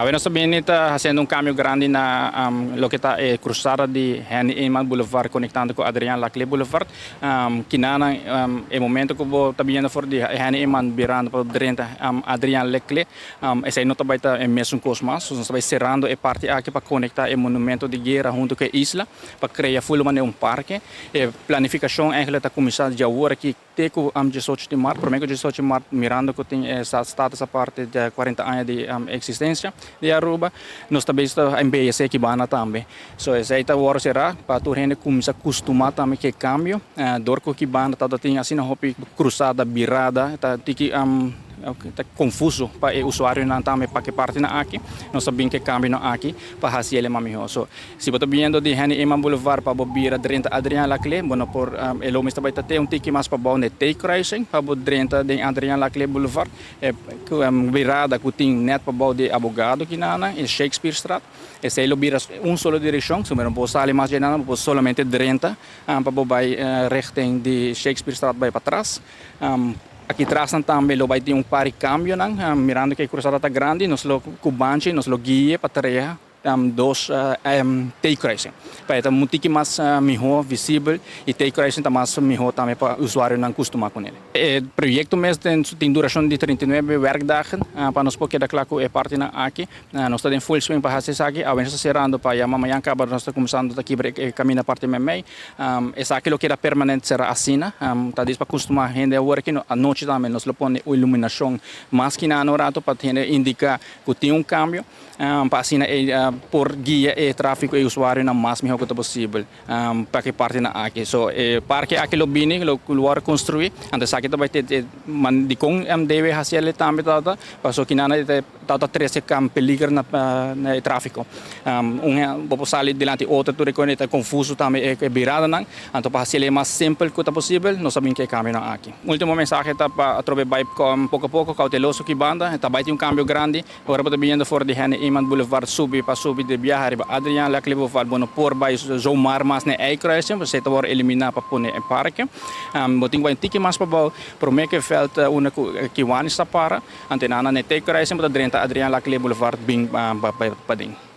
Awe nos ta bini ta haciendo un cambio grandi na loke ta e cruzada di Henny Eman Boulevard conectando cu Adriaan Laclé Boulevard. Kinanan e momento cu bo ta biniendo for di Henny Eman birando pa drenta Adriaan Laclé, esey no ta bay ta e mesun cos mas. Nos ta bay cerrando e parti aki pa conecta e monumento di guera hunto cu e isla pa crea full manera un parke. E planificacion eigenlijk ta cuminsa dje awor aki te ku 18 di mart, promé ku 18 di mart, mirando ku tin e status aparte di 40 aña di eksistensia di Aruba, nos ta bezig ta embeyesé aki banda tambe. So esei ta wòrdu será pa tur hende kuminsá kustumá tambe ku e kambio. Dor ku aki banda tabata tin asina hopi krusada, birada, ta tiki ta konfuso pa e usuarionan tambe pa ke partinan aki. Nos ta bin ku e kambionan aki pa hasi el mas mihó. So si bo ta biniendo di Henny Eman Boulevard pa bo bira drenta Adriaan Laclé, bo no por, e lo mester bai ta te un tiki mas pabou na e T-kruising pa bo drenta den Adriaan Laclé Boulevard. E birada ku tin net pabou di abogado kinana, e Shakespearestraat. Esei lo bira un solo direkshon, so bo no por sali mas dje nan, bo por solamente drenta pa bo bai richting di Shakespearestraat bai patras. Aki tras nan tambe lo bai tin un par di kambionan, mirando ku e krusada ta grandi, nos lo ku banchi, nos lo guia pa traha dos T-kruising. Pa e ta un tiki mas mihó visibel i T-kruising ta mas mihó tambe pa usuarionan kustumá kuné. E proyekto mes tin durashon di 39 werkdagen pa nos por keda kla ku e partinan aki. Nos ta den full swing pa hasi esaki. Awe nos ta serando pa yama mañan kaba nos ta kuminsando ta kibra e kaminda parti meimei. Esaki lo keda permanente sera asina. Ta dis pa kustumá hende awor aki. Anochi tambe nos lo pone un iluminashon mas ki nan un rato pa hende indiká ku tin un kambio, pa asina e por guia e tráfiko e usuarionan mas mihó ku ta posibel pa ki partinan aki. So e parke aki lo bini, lo wòrdu konstruí. Anto esaki ta bai te dikon debe hasi el tambe tabata pasobra kinan e tabata trese peliger na e tráfiko. Un bo por sali dilanti otro tur e kos ta konfuso tambe e biradanan. Anto pa hasi el mas simpel ku ta posibel nos a bin ku e kambionan aki. Último mensahe ta pa atrobe bai poko poko kouteloso ki banda. Ta bai tin un kambio grandi. Ora bo ta biniendo for di Henny Eman Boulevard subi pa subi di biaha riba Adriaan Laclé Boulevard, bo no por bai zomaar mas na e kruising, pasobra ta wòrdu eliminá pa pone e parke. Bo tin ku bai un tiki mas pabou, promé ku e vèlt unda ku Kiwanis ta para, anto nan na e T-kruising bo ta drenta Adriaan Laclé Boulevard bin paden.